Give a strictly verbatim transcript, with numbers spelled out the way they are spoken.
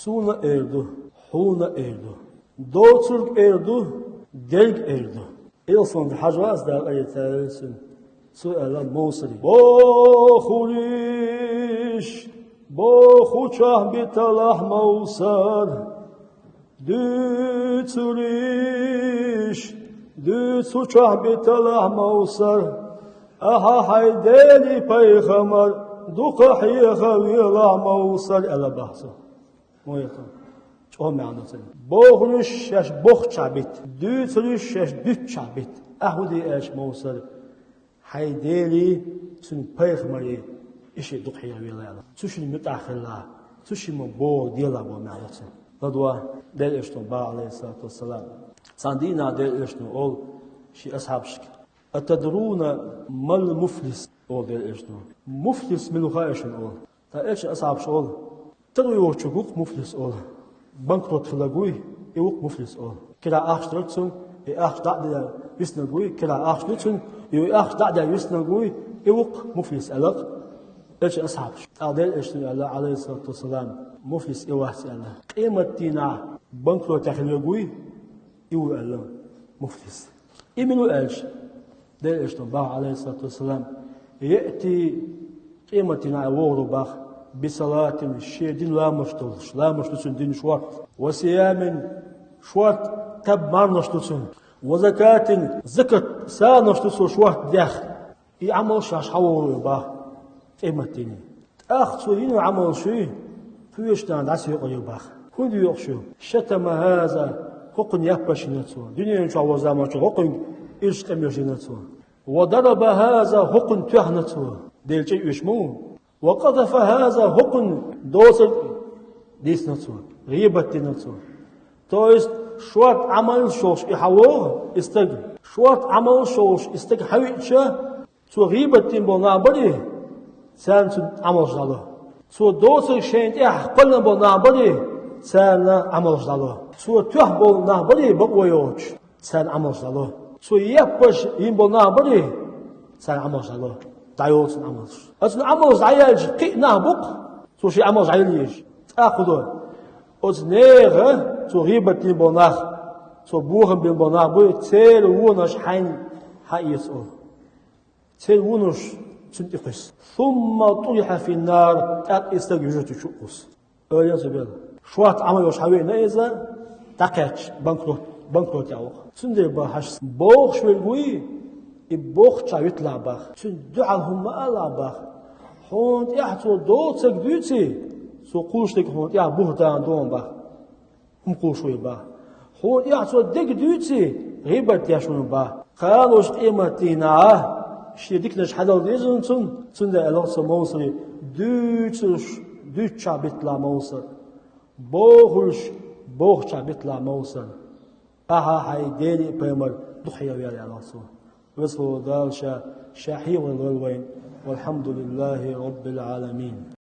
Суна эр ду, хьуна эр ду, доцург эр ду, дерг эр ду. Илсанга хьажа вац Дала къаьстта цуьнан. Цо аьлла Мовсаре: «Бохурш бохучохь биталахь, Мовсар, дуьйцурш дуьйцучохь биталахь, Мовсар, ахьа хьайн Деле пайхамар дукха хьеха велахь, Мовсар», аьлла боху цо. Муьлхха чӀогӀа маьӀна ду цуьнан. Бохурш шаьш бохучохь бита, дуьйцурш шаьш дуьйцучохь бита. Ахьа хӀун де аьлча, Мовсар, хьайн Деле, цуьнан пайхамаре и шиъ дукха хьеха велахь аьлла. Цу шинна муьтӀахь хилалахь, цу шинна бохург делахь боху маьӀна ду цуьнан. ЛадогӀа, Делан Элчано боху, Ӏалайхиссалату вассалам. Цхьана дийнахь Делан Элчано олу шен асхьабашка: «Атадруна мал муфлис?» олу Делан Элчано. «Муфлис мила ву хаьий шуна?» олу. Ткъа Элчанан асхьабаша олу: «Таро йоцург ву-кх муфлис», олу. «Банкрот хилларг вуй, и ву-кх муфлис», олу. Кира ахча дарг цунна, и ахча дӀа а даьлла виснарг вуй, кира ахча ду цунна, и ахча дӀа а даьлла виснарг вуй, и ву-кх муфлис, аьлла-кх Элчанан асхьабаша. ТӀаккха Делан Элчано аьлла, Ӏалайхиссалату вассалам: «Муфлис и вац», аьлла. «Къематдийнахь банкротехь хилларг вуй, и ву», аьлла, «муфлис». И мила ву аьлча, Делан Элчано боху, Ӏалайхиссалату вассалам: «Яъти», къематдийнахь вогӀур ву боху, «бисалатин», шен дина ламазаш долуш, ламазаш ду цуьнан дина шортта, «ва сиямин», шортта таб марханаш ду цуьнан, «ва закатин», закат сагӀанаш ду цо шортта деш. И Ӏамал шаьш хьан вогӀур ву боху къематдийнахь. ТӀаккха цо йина Ӏамалш кхечу нахана дӀасаекъур ю боху. ХӀунда екъуш ю? «Шатама хаза», хӀокхунна яппарш йина цо. Дуьнен чохь волу заманчохь хӀокхуьнга ирча къамелаш дина цо. «Ва дараба хаза», хӀокхунна тоьхна цо. Делан чӀир оьшу ма ву. «Ва къазафа хаза», хӀокхунна доцург дийцина цо. ГӀийбат дина цо. То есть, шортта Ӏамалш йолуш и хьан вогӀу, и стаг. Шортта Ӏамалш йолуш и стаг хьан веъча, цо гӀийбат дина болу нах барий, царна цуьнан Ӏамалш дӀало. Цо доцург шайна тӀехь кхоьллина болу нах барий, царна Ӏамалш дӀало. Цо тоьхна болу нах барий, бакъо йоцуш, царна Ӏамалш дӀало. Цо яппарш йина болу нах барий, царна Ӏамалш дӀало. ДӀайолу цуьнан Ӏамалш. Оцу Ӏамалш дӀаяьлча кхин а нах бу-кх, цо шен Ӏамалш дӀаяла езаш. ТӀаккха хӀун до? Оцу нехан, цо гӀийбат дина болу нах, цо бохам бина болу нах буй, церан вонаш хьайна хьаэца олу. Церан вонаш цунна тӀе кхуьссу. «Сумма турихьа фин-нар», тӀаккха и стаг юьжарти чу а кхуссу. Ойла ца бела. Шортта Ӏамал йолуш хьан веана иза, дӀакхаьчча, банкрот, банкрот ян ву-кх. Цундела боху хьаьжас, бохуш верг вуй, и бохучохь виталахь боху. Цуьнан дуьхьал хӀума ма алалахь боху. Хьуна тӀехь цо доцург дуьйций, цо кхуллуш дерг хьуна тӀехь бухӀтан ду-кх боху. ХӀума кхуллуш вуй боху. Хьуна тӀехь цо дерг дуьйций, гӀийбат деш вуй боху. Кхана долчу къематдийнахь шен диканаш хьадала деза хьуна цунна, цундела аьлла-кх цо Мовсаре: «Дуьйцурш дуьйцучохь биталахь, Мовсар. Бохурш бохучохь биталахь, Мовсар. Ахьа хьайн Деле а пайхамар дукха хьехавелахь», аьлла-кх цо. Веза волу Дала Ша, Ша хьехавелла вайн. Валхьамдулиллахи Роббил Ӏаламин.